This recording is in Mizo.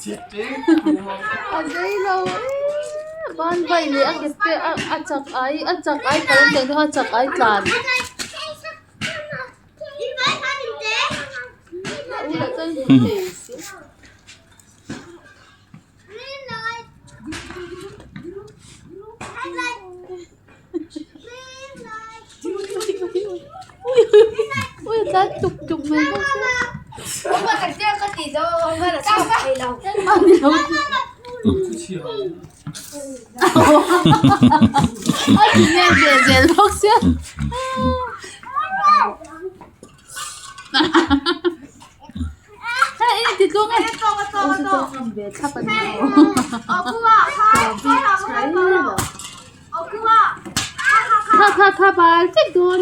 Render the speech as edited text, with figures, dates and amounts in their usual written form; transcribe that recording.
A zei lo e ban vai leh a ke te a chak ai a chak ai kal an tih ang te kha a chak ai tlan. Kha kha kha bal vek dawn.